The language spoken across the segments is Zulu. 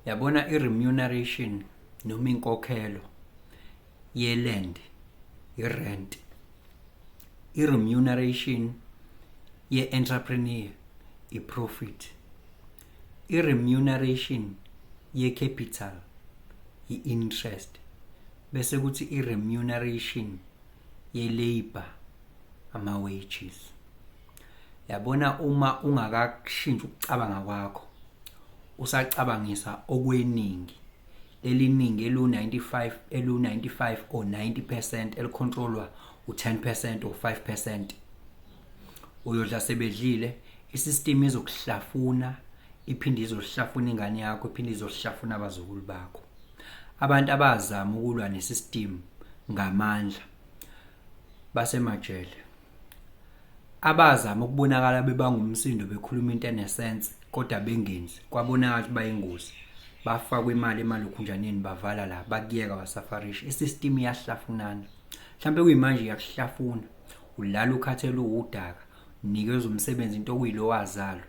Yabona, i-remuneration noma inkokhelo ye-land, i-rent, i-remuneration ye-entrepreneur, i-profit, i-remuneration ye-capital, i-interest, bese kuthi i-remuneration ye-labor, ama-wages. Yabona, uma ungakakushintshi ukucabanga kwakho, usacabangisa okweningi, leliningi elu-95, elu-95 or 90% elicontrolwa u-10% or 5%, uyodla sebedlile. Isystem izokuhlafuna, iphinde izohlafuna ingane yakho, iphinde izohlafuna abazukulu bakho. Abantu abazama ukulwa nesystem ngamandla basemajele. Abazama ukubonakala bebanga umsindo, bekhuluma into enesense kodwa bengenzi, kwabonakala ukuthi bayingozi, bafakwa imali emalokhunjaneni, bavala la, bakuyeka wasafarisha. Isystem iyahlafunana. Mhlawumbe kuyimanje iyakuhlafuna, ulala ukhathele uwudaka, unikeza umsebenzi into okuyilo wazalwa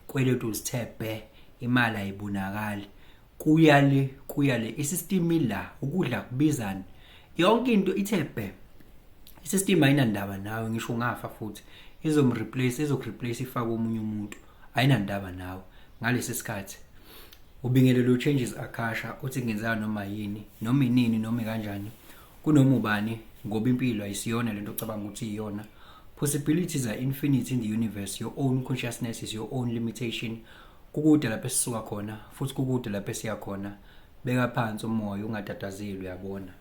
kweletu, uzithe bhe, imali ayibonakali, kuya le, kuya le. Isystem la, ukudla kubizani, yonke into ithe bhe. Isystem ayinandaba nawe. Ngisho ungafa futhi izomreplace, izokureplace, ifake omunye umuntu. Ayinandaba nawe ngalesi sikhathi. Ubingelelo Changes Akasha uthi kungenzeka noma yini, noma inini, noma kanjani, kunoma ubani, ngoba impilo ayisiyona lento ocabanga ukuthi iyona. Possibilities are infinite in the universe. Your own consciousness is your own limitation. Kukude lapho esisuka khona, futhi kukude lapho esiya khona. Beka phansi umoya, ungatatazeli, uyabona.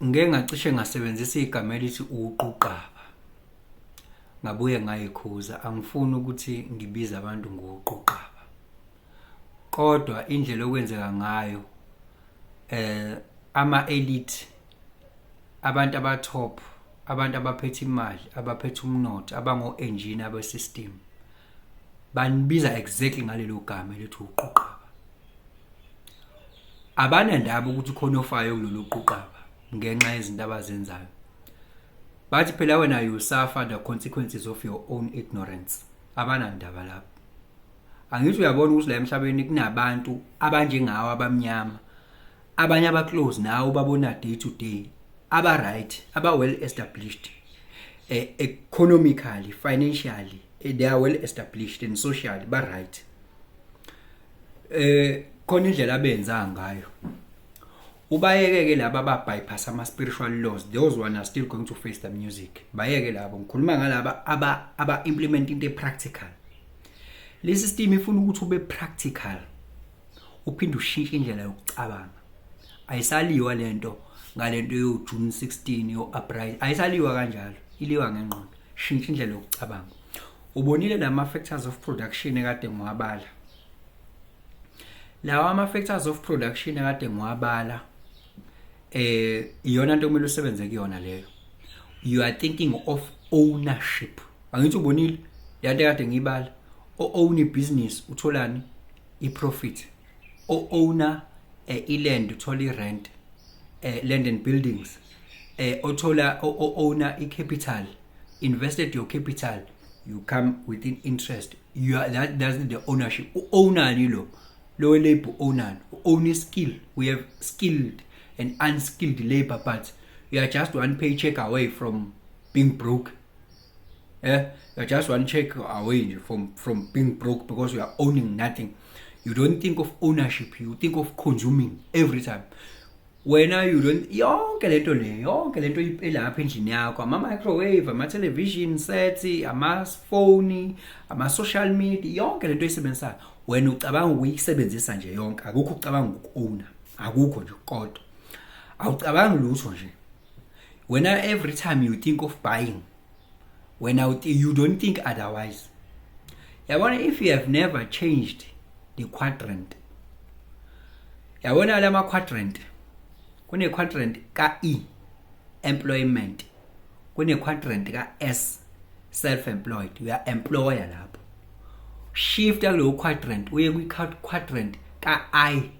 Ngeke ngacishe ngasebenzisa igama elithi uquqaba, ngabuye ngayikhuza. Angifuni ukuthi ngibize abantu ngoquqaba, kodwa indlela okwenzeka ngayo, ama elite, abantu abatop, abantu abaphethe imali, abaphethe umnotho, abango engineer be system, banibiza exactly ngalelo gama elithi uquqaba. Abanandaba ukuthi khona ofayo kulolu quqaba ngenxa yezinto abazenzayo. Bathi phela wena you suffer the consequences of your own ignorance. Abanandaba lapho. Angithi uyabona ukuthi la emhlabeni kunabantu abanjengawo abamnyama, abanye aba-close nawe, ubabona day to day, aba-right, aba-well established economically, financially, they are well established, and socially ba-right. Khona indlela abenza ngayo. Ubayeke-ke laba aba-bypass ama-spiritual laws. Those one are still going to face the music. Bayeke labo. Ngikhuluma ngalaba aba-implement into e-practical. Le system ifuna ukuthi ube practical, uphinde ushintshe indlela yokucabanga. Ayisaliwa lento ngalento yo June 16 yo uprising, ayisaliwa kanjalo, iliwa ngengqondo. Shintsha indlela yokucabanga. Ubonile lama factors of production ekade ngiwabala, lawa ama factors of production ekade ngiwabala, iyona into kumele usebenze kuyona leyo. You are thinking of ownership. Angithi ubonile yanto ekade ngiyibala? O own ibusiness utholani? I-profit. O owner i-land uthola i-rent, land and buildings. Othola o owner i-capital, invested your capital, you come within interest. You are that, that's the ownership. U-ownani lo labor? Ownani? Own skill. We have skilled and unskilled labor, but you are just one paycheck away from being broke. You're just one check away from being broke because you are owning nothing. You don't think of ownership, you think of consuming every time. Wena you don't, yonke lento le, yonke lento elapha endlini yakho, ama microwave, ama television sets, ama phone, ama social media, yonke lento oyisebenzisayo, wena ucabanga ukuyisebenzisa nje yonke. Akukho ucabanga ukuowna, akukho nje kodwa awucabangi lutho nje wena. Every time you think of buying wena, you don't think otherwise. Yabona, if you have never changed the quadrant, yabona lama quadrant, kune quadrant ka E, employment, kune quadrant ka S, self employed. You are employer lapho. Shift kulowo quadrant uye kwi quadrant ka I,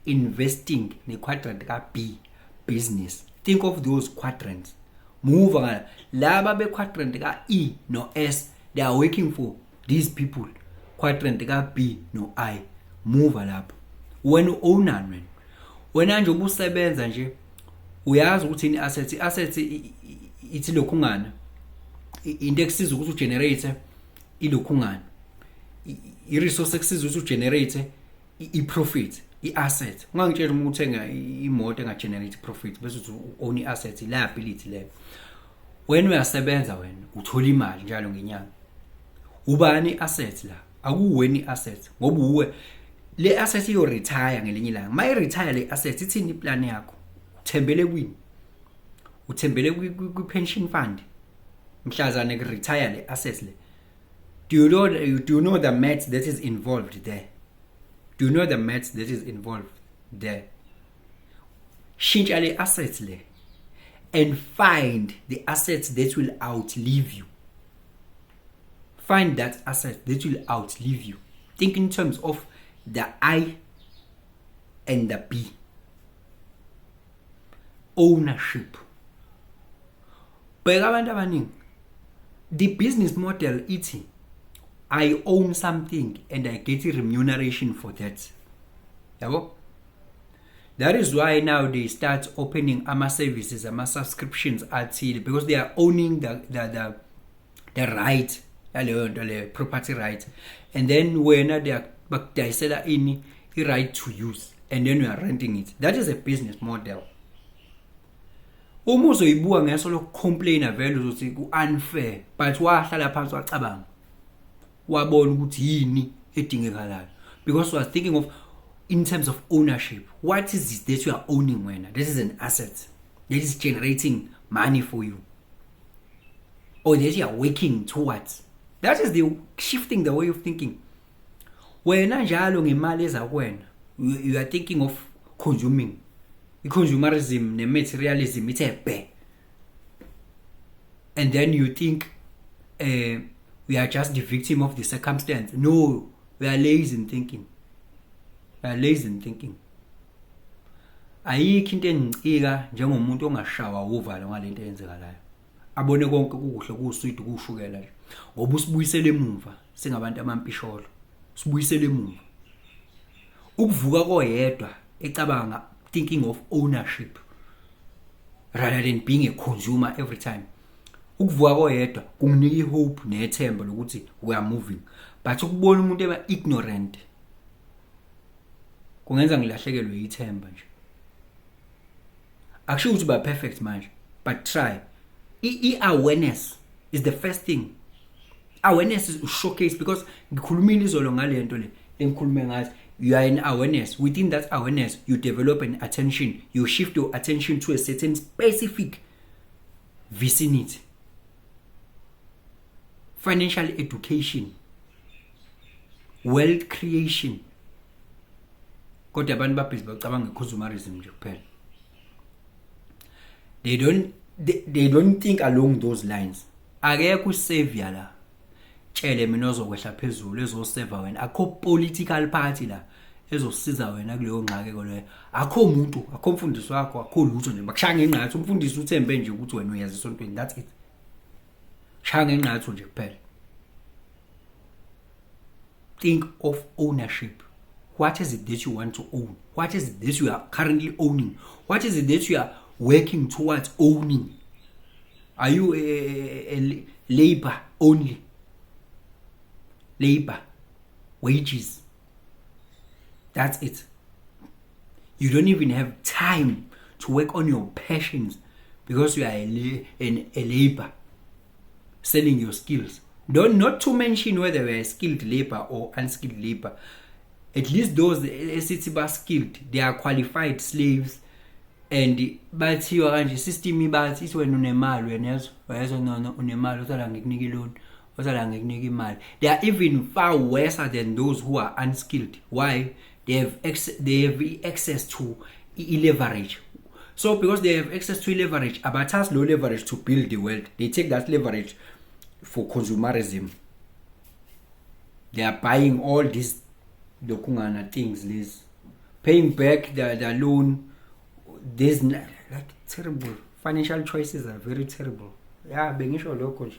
investing, ne quadrant ka B, business. Think of those quadrants. Move ngala. Laba be quadrant ka E no S, they are working for These people, quadrant ka B no I, move lapho. Wena u-ownani wena? Wena nje ubusebenza nje, uyazi ukuthi ini asset? I-asset ithi lokhungana into ekusiza ukuthi ugenerate ilokhungana, i-resource ekusiza ukuthi ugenerate i-profit, i-asset. Ungangitshela uma uthenga imoto engagenerate profit bese uthi u-own i-asset, i-liability leyo. Wena uyasebenza, wena uthola imali njalo ngenyanga. Ubani i-asset la? Akuwena i-asset, ngoba uwe le asset iyo retire ngelinye ilanga. Ma i-retire le asset, ithini iplan yakho? Uthembele kwini? Uthembele kwi-pension fund mhlazane ku-retire le asset le? Do you know the maths that is involved there? Do you know the maths that is involved there? Shintsha le assets le and find the assets that will outlive you. Find that asset that will outlive you. Think in terms of the I and the B. Ownership. Bheka abantu abaningi, the business model ithi I own something and I get a remuneration for that, yabo. That is why now they start opening ama services, ama subscriptions athile, because they are owning the right yaleyo nto leyo, property right. And then wena they are bakudayisela ini? I-right to use, and then you are renting it. That is a business model. Uma uzoyibuka ngeso lokucomplaina, vele uzothi ku-unfair, but wahlala phansi, wacabanga, wabona ukuthi yini edingekalayo, because was thinking of in terms of ownership. What is it that you are owning wena? This is an asset that is generating money for you or that you are working towards. That is the shifting the way of thinking. Wena njalo ngemali eza kuwena, you are thinking of consuming, i-consumerism ne-materialism ithe bhe, and then you think we are just the victim of the circumstance. No, we are lazy in thinking. We are lazy in thinking. Ayikho into engicika njengomuntu ongashawa uvalo ngalento eyenzekalayo, abone konke kukuhle, kuswidi, kushukela nje, ngoba usibuyisele emuva singabantu amampisholo, sibuyisele emuva. Ukuvuka koyedwa ecabanga, thinking of ownership rather than being a consumer every time, ukuvuka koyedwa kunginika ihope nethemba lokuthi we are moving. But ukubona umuntu eba ignorant kungenza ngilahlekelwe ithemba nje. Akusho ukuthi ba perfect manje, but try. I-awareness is the first thing. Awareness is showcase, because ngikhulumile izolo ngale nto le engikhulume ngathi you are in awareness. Within that awareness, you develop an attention. You shift your attention to a certain specific vicinity. Financial education, wealth creation. Kodwa abantu babhizi bacabanga nge-consumerism nje kuphela. They don't think along those lines. Akekho usavior la, tshele mina, ozokwehla phezulu ezoseva wena. Akho political party la ezosiza wena kuleyo ngxakeko leyo. Akho umuntu, akho mfundisi wakho, akho lutho nje. Bakushaya ngengqathu. Umfundisi uthembe nje ukuthi wena uyazi esontweni, that's it. Shaya ngengqathu nje kuphela. Think of ownership. What is it that you want to own? What is it that you are currently owning? What is it that you are working towards owning? Are you a labor only, labor wages, that's it? You don't even have time to work on your passions because you are a labor selling your skills. Don't, not to mention whether we are skilled labor or unskilled labor. At least those esithi ba skilled, they are qualified slaves, and bathiwa kanje system ibathi ithi wena unemali, wena yezwa, wayezwa, no, unemali, uthala ngikunika iloan, uthala ngikunika imali. They are even far worse than those who are unskilled. Why? They have access to i-leverage. So because they have access to leverage, abathathi lo leverage to build the wealth. They take that leverage for consumerism. They are buying all these lokungana things lezi, paying back the loan. There's like terrible financial choices are very terrible. Yeah, bengisho lokho nje.